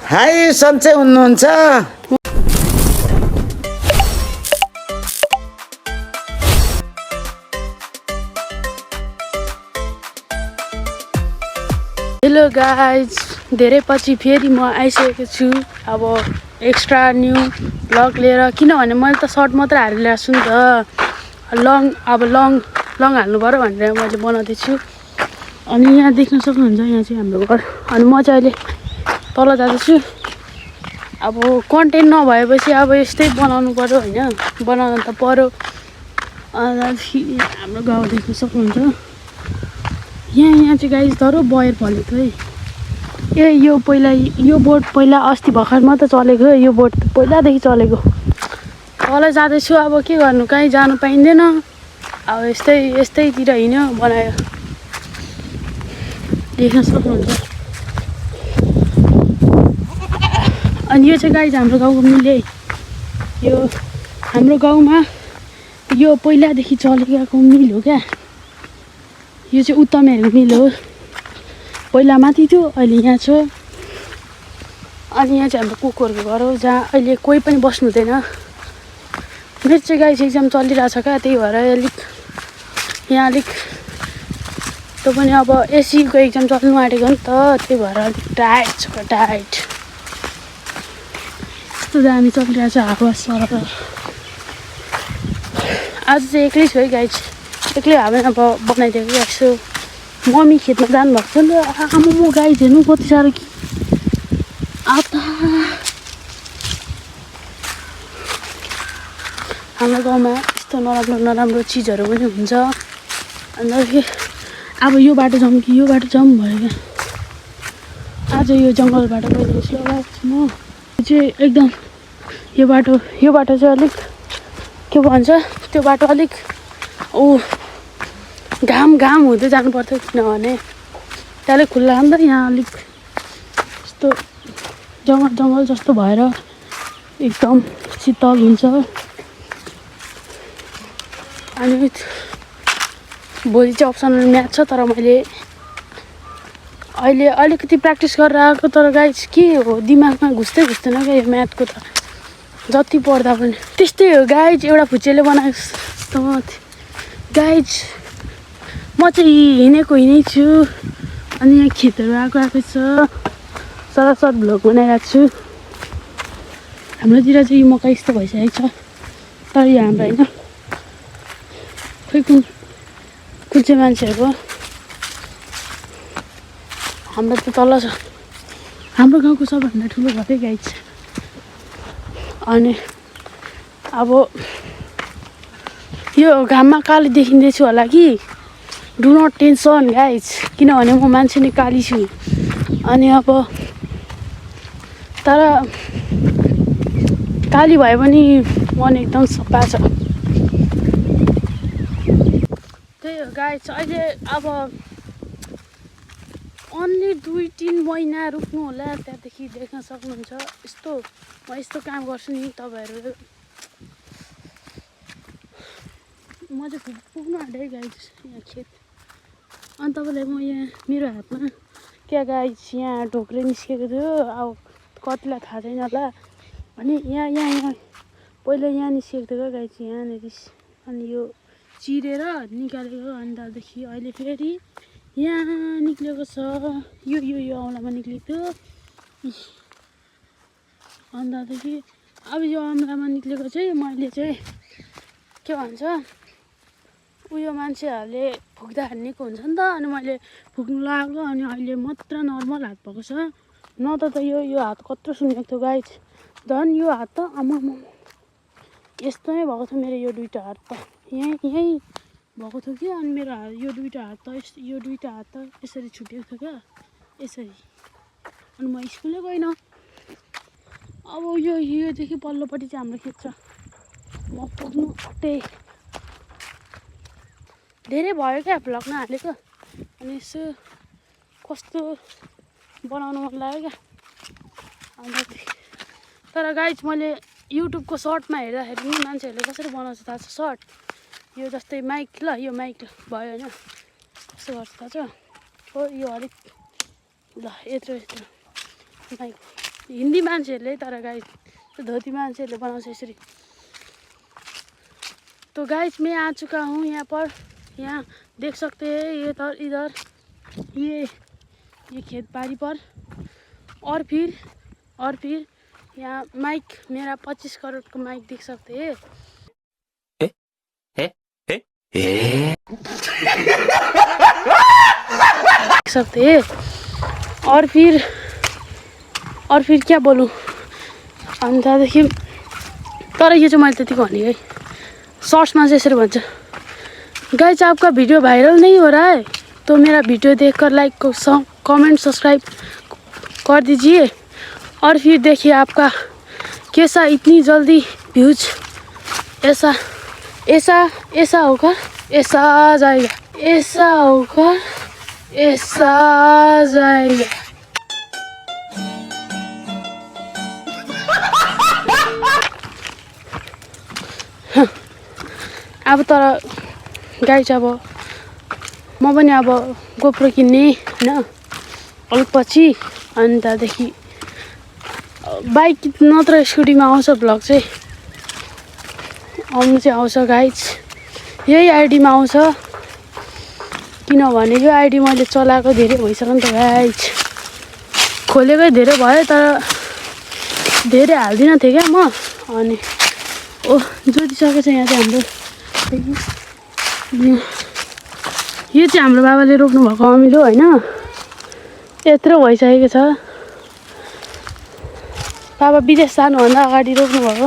High सन्चै हुनुहुन्छ? Hello guys, धेरै पछि फेरि म आइसकेको छु। अब एक्स्ट्रा न्यू ब्लग लिएर, किनभने मैले त सर्ट मात्रै हालेर छु नि त। लङ हाल्नु पऱ्यो भनेर मैले बनाउँदैछु। अनि यहाँ देख्न सक्नुहुन्छ, यहाँ चाहिँ हाम्रो घर। अनि म चाहिँ अहिले तल जाँदैछु। अब कन्टेन्ट नभएपछि अब यस्तै बनाउनु पऱ्यो होइन, बनाउनु त पऱ्यो। अनि हाम्रो गाउँ देख्न सक्नुहुन्छ। यहाँ चाहिँ गाइज तर बयर फलेको है। यो बोट पहिला अस्ति भर्खर मात्रै चलेको। यो बोट पहिलादेखि चलेको। तल जाँदैछु। अब के गर्नु, कहीँ जानु पाइँदैन। अब यस्तैतिर हिँड्यो बनायो, देख्न सक्नुहुन्छ। अनि यो चाहिँ गाइज हाम्रो गाउँको मिल है। यो हाम्रो गाउँमा यो पहिलादेखि चलेको मिल हो क्या। यो चाहिँ उत्तमेहरूको मिल हो। पहिला माथि थियो, अहिले यहाँ छ। अनि यहाँ चाहिँ हाम्रो कुकुरको घर हो, जहाँ अहिले कोही पनि बस्नु हुँदैन। मेरो चाहिँ गाइस एक्जाम चलिरहेछ क्या, त्यही भएर यहाँ अलिक त पनि अब एसीको एक्जाम चल्नु आँटेको नि त, त्यही भएर अलिक टाइट छ, टाइट। यस्तो दामी चलिरहेछ हावा सरर। आज चाहिँ एक्लै छु है गाइस, एक्लै हावा अब बनाइदिएको क्या। यसो मम्मी खेतमा जानुभएको छ नि त। आमा म गाई हेर्नु कति साह्रो कि आता। हाम्रो गाउँमा यस्तो नराम्रो चिजहरू पनि हुन्छ। अन्त अब यो बाटो जाउँ कि यो बाटो जाउँ भयो क्या। आज यो जङ्गल बाटो गइदिनुहोस् ल गाइस। म चाहिँ एकदम यो बाटो चाहिँ अलिक के भन्छ, त्यो बाटो अलिक घाम हुँदै जानु पर्थ्यो, किनभने त्यहाँ अलिक खुल्ला हो नि त। यहाँ अलिक यस्तो जङ्गल जस्तो भएर एकदम शीतल हुन्छ। अनि भोलि चाहिँ अप्सनल म्याथ छ, तर मैले अहिले अलिकति प्र्याक्टिस गरेर आएको। तर गाइस के हो, दिमागमा घुस्दैन क्या यो म्याथको त। जति पढ्दा पनि त्यस्तै हो गाइज। एउटा फुच्चेले बनाएको जस्तो गाइज। म चाहिँ हिँडै छु। अनि यहाँ खेतहरू आएको छ। सरासर भ्लग बनाइरहेको छु। हाम्रोतिर चाहिँ यो मकै यस्तो भइसकेको छ, तर यो हाम्रो होइन। खोइ कुन चाहिँ मान्छेहरूको। हाम्रो त तल छ। हाम्रो गाउँको सबभन्दा ठुलो घरै गाई छ। अनि अब यो घाममा काली देखिँदैछु होला कि डु नट टेन्सन गाइज, किनभने म मान्छे नै काली छु। अनि अब तर काली भए पनि मन एकदम सफा छ। त्यही हो गाइज। अहिले अब अन्ली 2-3 महिना रुक्नु होला, त्यहाँदेखि देख्न सक्नुहुन्छ। म यस्तो काम गर्छु नि तपाईँहरू। म चाहिँ पुग्नु आँटेँ गाइज यहाँ खेत। अनि तपाईँलाई म यहाँ मेरो हातमा क्या गाइज, यहाँ ढोक्रे निस्केको थियो। अब कतिलाई थाहा छैन होला। अनि यहाँ पहिला यहाँ निस्केको थियो क्या गाइज, यहाँनिर। अनि यो चिरेर निकालेको। अनि त्यहाँदेखि अहिले फेरि यहाँ निक्लेको छ। यो औँलामा निक्लेको थियो। अनि त्यहाँदेखि अब यो औँलामा निक्लेको चाहिँ मैले चाहिँ के भन्छ, उयो मान्छेहरूले फुक्दाखेरि निको हुन्छ नि त। अनि मैले फुक्नु लगाएको। अनि अहिले मात्र नर्मल हात भएको छ। न त यो हात कत्रो सुनेको थियो गाइज। झन् यो हात त आमामा यस्तो नै भएको थियो मेरो यो दुईवटा हात त। यहीँ भएको थियो कि। अनि मेरो यो दुईवटा हात त यसरी छुटेको थियो क्या, यसरी। अनि म स्कुलै गइनँ। अब योदेखि पल्लोपट्टि चाहिँ हाम्रो खेत छ। म पुग्नु आँटेँ। धेरै भयो क्या भ्लग नहालेको। अनि यसो कस्तो बनाउनु मन लाग्यो क्या। अन्त तर गाइज मैले युट्युबको सर्टमा हेर्दाखेरि पनि मान्छेहरूले कसरी बनाउँछ थाहा छ सर्ट। यो जस्तै माइक यो माइक भयो होइन, कस्तो गर्छ थाहा छ। यो अलिक ल यत्रो माइक हिंदी मान्छेहरूले तर गाइस धोती मान्छेहरूले बनाउँछ यसरी। तो गाइस मैं आ चुका हूँ यहाँ पर। यहाँ देख सकते हैं ये इधर ये खेत बाड़ी पर। और फिर यहाँ माइक मेरा 25 करोड़ का माइक देख सकते हैं। देख सकते हैं। और फिर क्या बोलूँ अन्तदेखि तर यो चाहिँ मैले त्यतिको भने है शॉर्ट्समा चाहिँ यसरी भन्छ गाइस आपका वीडियो वायरल नहीं हो रहा है तो मेरा वीडियो देखकर लाइक कमेंट सब्सक्राइब कर दीजिए और फिर देखिए आपका कैसा इतनी जल्दी व्यूज ऐसा होकर ऐसा जाएगा। अब तर गाइस अब म पनि अब गोप्रो किन्ने हैन अलिक पछि। अनि त्यहाँदेखि बाइक नत्र स्कुटीमा आउँछ भ्लग चाहिँ आउँछ गाइस। यही आइडीमा आउँछ किनभने यो आइडी मैले चलाएको धेरै भइसक्यो नि त गाइस। खोलेकै धेरै भयो तर धेरै हाल्दिनँ थिएँ क्या म। अनि जोतिसकेको छ यहाँ चाहिँ हाम्रो यो चाहिँ हाम्रो बाबाले रोप्नु भएको अमिलो हैन यत्रो भइसकेको छ। बाबा विदेश जानुभन्दा अगाडि रोप्नु भएको।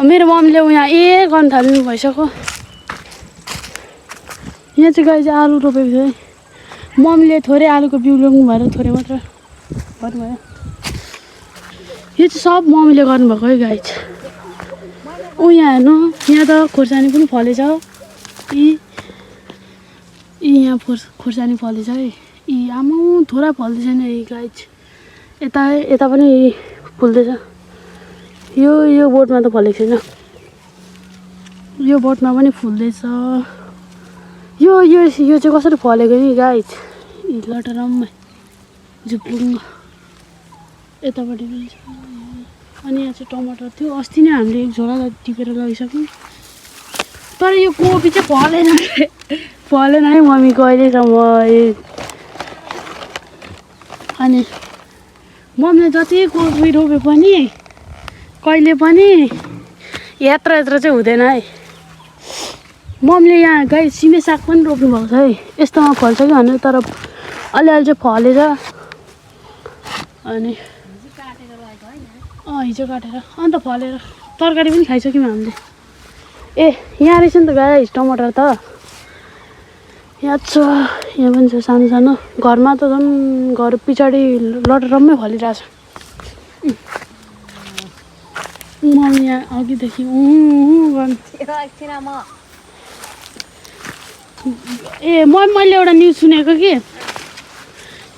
मेरो मम्मीले यहाँ गर्न थाल्नु भइसक्यो। यहाँ चाहिँ गाई चाहिँ आलु रोपेको थियो है। मम्मीले थोरै आलुको बिउ रोप्नु भएर थोरै मात्र गर्नुभयो। यो चाहिँ सब मम्मीले गर्नुभएको है गाई चाहिँ। यहाँ हेर्नु यहाँ त खोर्सानी पनि फलेछ। यहाँ खोर्सानी फलेछ है। आमा थोरै फल्दैछ नि गाई चाहिँ। यता पनि फुल्दैछ। यो बोटमा त फलेको छैन। यो बोटमा पनि फुल्दैछ। यो चाहिँ कसरी फलेको नि गाई लटरम्मै झुप्लुङ्ग यतापट्टि पनि छ। अनि यहाँ चाहिँ टमाटर थियो अस्ति नै हामीले एक झोला टिपेर लगिसक्यौँ। तर यो कोपी चाहिँ फलेन है मम्मीको अहिलेसम्म। अनि मम्मीले जति कोपी रोपे पनि कहिले पनि यत्रो चाहिँ हुँदैन है। मम्मीले यहाँ गाई सिमे साग पनि रोप्नु भएको छ है। यस्तोमा फल्छ कि भनेर तर अलिअलि चाहिँ फलेछ। अनि हिजो काटेर अन्त फलेर तरकारी पनि खाइसक्यौँ हामीले। यहाँ रहेछ नि त गाई टमाटर त यहाँ छ। यहाँ पनि छ सानो सानो। घरमा त झन् घर पछाडि लटरम्मै फलिरहेछ। मम्मी यहाँ अघिदेखि मैले एउटा न्युज सुनेको कि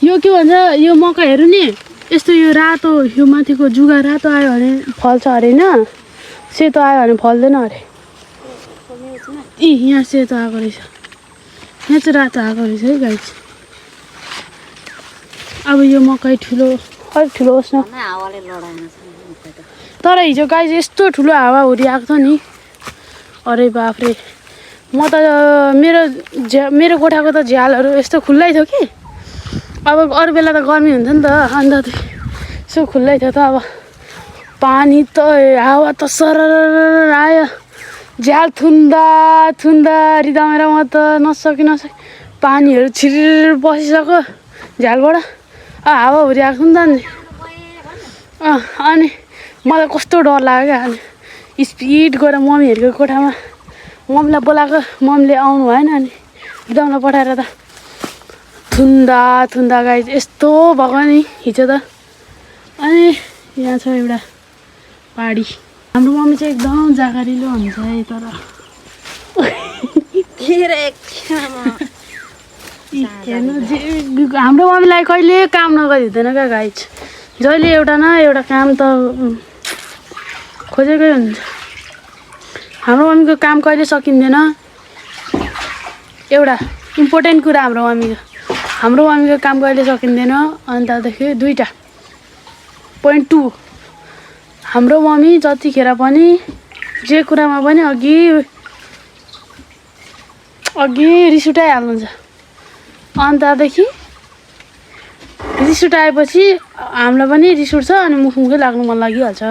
यो के भन्छ यो मकैहरू नि यस्तो यो रातो यो माथिको जुगा रातो आयो भने फल्छ अरे होइन। सेतो आयो भने फल्दैन अरे। यहाँ सेतो आएको रहेछ। यहाँ चाहिँ रातो आएको रहेछ है गाई। अब यो मकै अलिक ठुलो होस् न। तर हिजो गाई यस्तो ठुलो हावाहुरी आएको छ नि अरे बाफ्रे। म त मेरो कोठाको त झ्यालहरू यस्तो खुल्लै थियो कि अब अरू बेला त गर्मी हुन्छ नि त अन्त यसो खुल्लै थियो त। अब पानी त हावा त सरर आयो झ्याल थुन्दा रिदामेर म त नसकी पानीहरू छिर बसिसक्यो झ्यालबाट। हावाहुरी आएको नि त नि। अनि मलाई कस्तो डर लाग्यो क्या। अनि स्पिड गएर मम्मीहरूको कोठामा मम्मीलाई बोलाएको। मम्मीले आउनु भएन। अनि रिदामलाई पठाएर त थुन्दा गाई यस्तो भएको नि हिजो त। अनि यहाँ छ एउटा पहाडी। हाम्रो मम्मी चाहिँ एकदम जागरिलो हुन्छ है। तर हाम्रो मम्मीलाई कहिले काम नगरिदिँदैन क्या गाई। जहिले एउटा न एउटा काम त खोजेकै हुन्छ। हाम्रो मम्मीको काम कहिले सकिँदैन। एउटा इम्पोर्टेन्ट कुरा हाम्रो मम्मीको हाम्रो मम्मीको काम कहिले सकिँदैन। अनि त्यहाँदेखि 2.2 हाम्रो मम्मी जतिखेर पनि जे कुरामा पनि अघि रिस उठाइहाल्नुहुन्छ। अनि त्यहाँदेखि रिस उठाएपछि हामीलाई पनि रिस उठ्छ अनि मुखै लाग्नु मन लागिहाल्छ।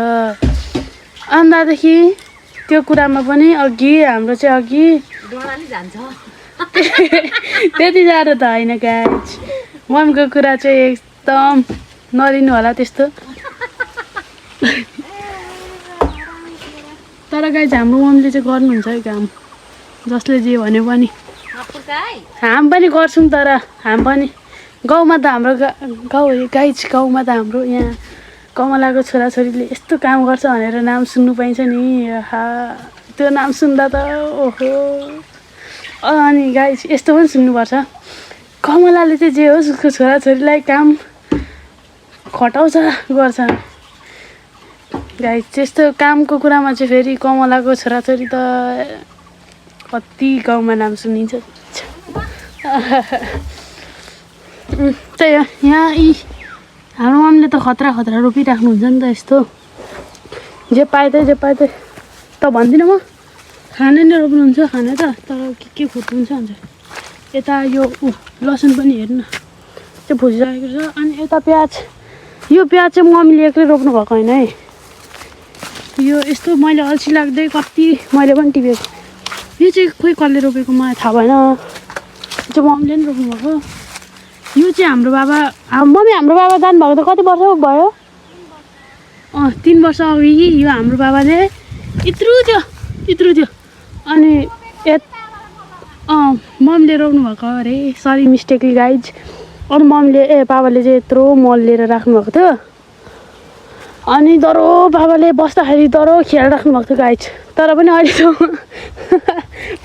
अनि त्यहाँदेखि त्यो कुरामा पनि अघि हाम्रो चाहिँ अघि डराले जान्छ। त्यति साह्रो त होइन गाइज। मम्मीको कुरा चाहिँ एकदम नलिनु होला त्यस्तो। तर गाइज हाम्रो मम्मीले चाहिँ गर्नुहुन्छ है काम, जसले जे भन्यो पनि हामी पनि गर्छौँ। तर हामी पनि गाउँमा त हाम्रो गाउँमा त हाम्रो यहाँ कमलाको छोराछोरीले यस्तो काम गर्छ भनेर नाम सुन्नु पाइन्छ नि। त्यो नाम सुन्दा त ओहो। अनि गाइज यस्तो पनि सुन्नुपर्छ, कमलाले चाहिँ जे होस् उसको छोराछोरीलाई काम खटाउँछ गर्छ। गाइज त्यस्तो कामको कुरामा चाहिँ फेरि कमलाको छोराछोरी त कति गाउँमा नाम सुनिन्छ। त्यही हो, यहाँ हाम्रो मम्मीले त खतरा रोपिराख्नुहुन्छ नि त। यस्तो जे पाए त भन्दिनँ म, खाना नै रोप्नुहुन्छ खाना त। तर के फुट्नुहुन्छ भन्छ। यता यो लसुन पनि हेर्नु त्यो फुटिसकेको छ। अनि यता प्याज, यो प्याज चाहिँ मम्मीले एक्लै रोप्नु भएको होइन है। यो यस्तो मैले अल्छी लाग्दै कति मैले पनि टिपेको। यो चाहिँ खोइ कसले रोपेको मलाई थाहा भएन, यो चाहिँ मम्मीले नि रोप्नु भएको। यो चाहिँ हाम्रो बाबा जानुभएको त कति वर्ष भयो? 3 वर्ष अघि यो हाम्रो बाबाले यत्रो थियो। अनि मम्मीले रोप्नु भएको अरे, सरी मिस्टेकली गाइज। अनि मम्मीले बाबाले चाहिँ यत्रो मल लिएर राख्नुभएको थियो। अनि दरो बाबाले बस्दाखेरि दरो ख्याल राख्नुभएको थियो गाइज। तर पनि अहिले त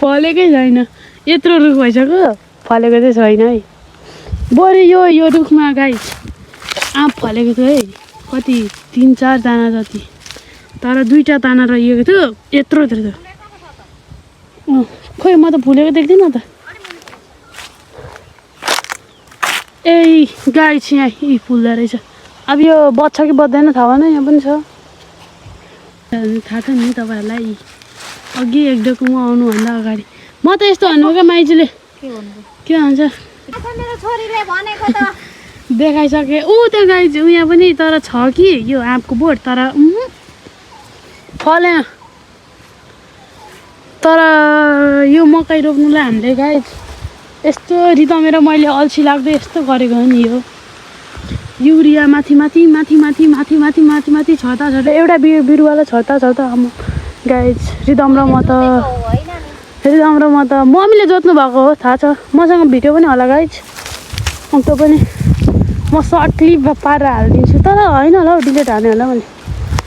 फलेकै छैन, यत्रो रुख भइसक्यो, फलेको चाहिँ छैन है। बरु यो रुखमा गाइज आँप फलेको थियो है, कति 3-4 दाना जति। तर 2टा दाना रहिएको थियो, यत्रो थियो। खोइ म त फुलेको देख्दिनँ त। ए गाइज यहाँ फुल्दो रहेछ। अब यो बच्छ कि बच्दैन थाहा भएन, यहाँ पनि छ। थाहा छ नि तपाईँहरूलाई, अघि एक डोकुमा आउनुभन्दा अगाडि म त यस्तो भन्नु क्या माइजूले के भन्छ देखाइसकेँ। त्यो गाई चाहिँ यहाँ पनि तर छ कि यो आँपको बोट, तर फलेन। तर यो मकै रोप्नुलाई हामीले गाई यस्तो रिदमेर मैले अल्छी लाग्दै यस्तो गरेको हो नि। यो युरिया माथि छर्दा एउटा बिरुवालाई छर्दा गाई रिदम र म त मम्मीले जोत्नु भएको हो थाहा छ। मसँग भिडियो पनि होला गाइज, त्यो पनि म सर्ट क्लिप पारेर हालिदिन्छु। तर होइन होला हौ, डिलेट हाल्ने होला मैले।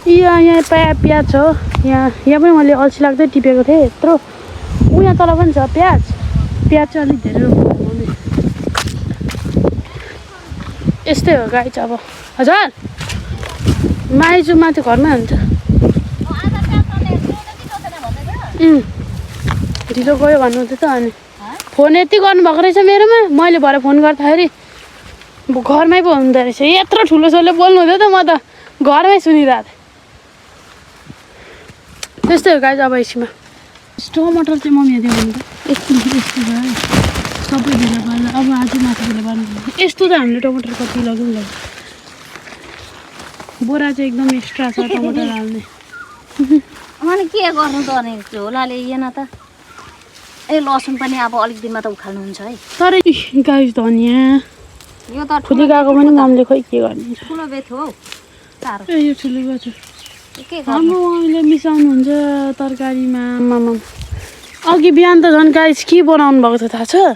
यहाँ प्याज छ, यहाँ पनि मैले अल्छी लाग्दै टिपेको थिएँ यत्रो। यहाँ तल पनि छ प्याज चाहिँ अलिक धेरै रोप्नु मम्मी। यस्तै हो गाइज। अब हजुर माइजू माथि घरमै हुन्छ। ढिलो गयो भन्नुहुन्थ्यो त। अनि फोन यति गर्नुभएको रहेछ मेरोमा, मैले भरे फोन गर्दाखेरि घरमै पो हुँदो रहेछ। यत्रो ठुलो छोले बोल्नु हुँदै त, म त घरमै सुनिरहेको थिएँ। त्यस्तै हो गाइज। अब यसमा टमाटर चाहिँ मम्मी दियो भने त यस्तो भयो सबै ढिलो पार्दा। अब आज माथि ढिलो पार्नु यस्तो त हामीले टमाटर कति लग्यो। बोरा चाहिँ एकदम एक्स्ट्रा छ टमाटर हाल्ने। अनि के गर्नु त अनि झोलाले हेर्न त। लसुन पनि अब अलिक दिनमा त उखाल्नुहुन्छ है। तर गाइज धनियाँ यो त ठुलो गएको पनि मम्मीले खोइ के गर्ने। ठुलो बेथो हौ साह्रो। यो ठुलो बेथो हाम्रो मम्मीले मिसाउनुहुन्छ तरकारीमा। अघि बिहान त झन् गाइज के बनाउनु भएको थियो थाहा छ?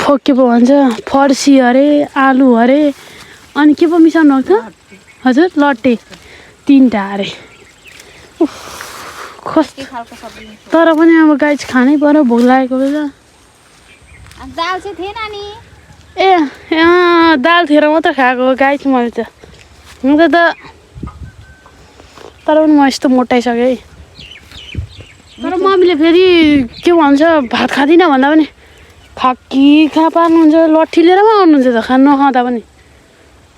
के पो भन्छ फर्सी अरे, आलु अरे, अनि के पो मिसाउनु भएको थियो हजुर? लट्टे 3टा अरे। तर पनि अब गाइज खानै पर्यो, भोक लागेको बेला। दाल चाहिँ थिएन नि। दाल थिएर मात्र खाएको गाइज मैले त। तर पनि म यस्तो मोटाइसकेँ है। तर मम्मीले फेरि के भन्छ भात खाँदिनँ भन्दा पनि खाकी खा पार्नुहुन्छ लट्ठी लिएर पो आउनुहुन्छ त खानु नखाँदा पनि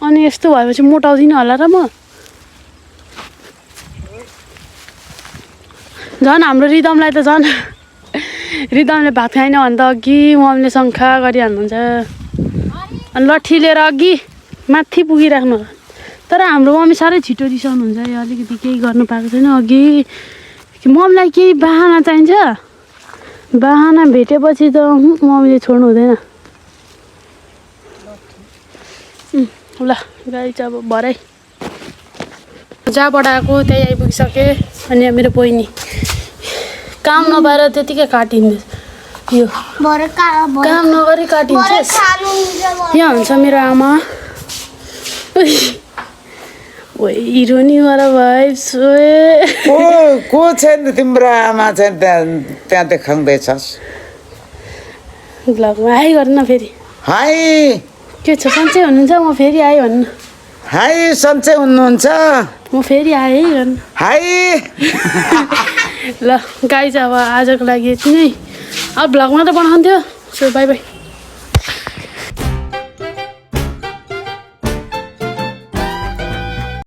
अनि यस्तो भएपछि मोटाउँदिनँ होला र म झन् हाम्रो रिदमलाई त झन् रिदमले भात खाइन भने त अघि मम्मीले शङ्खा गरिहाल्नुहुन्छ अनि लट्ठी लिएर अघि माथि पुगिराख्नु तर हाम्रो मम्मी साह्रै छिटो रिसाउनुहुन्छ यो अलिकति केही गर्नु पाएको छैन अघि मम्मीलाई केही बाहना चाहिन्छ बाहना भेटेपछि त मम्मीले छोड्नु हुँदैन ल गाई चाहिँ अब भरै जहाँबाट आएको त्यही आइपुगिसकेँ अनि यहाँ मेरो बहिनी काम नपाएर त्यतिकै काटिँदैछ यो काम नगरी काटिन्छ यहाँ हुन्छ मेरो आमा हिरोनीवाला भाइ सोए को छैन तिम्रो आमा चाहिँ त्यहाँ देखाउँदैछस् ब्लगमा हाई गर्नु फेरि हाई के छ सन्चै हुनुहुन्छ म फेरि आएँ भन्नु हाई सन्चै हुनुहुन्छ म फेरि आएँ भन्नु हाई ल गाई चाहिँ अब आजको लागि यति नै अब भ्लगमा त बनाउँथ्यो सो बाई बाई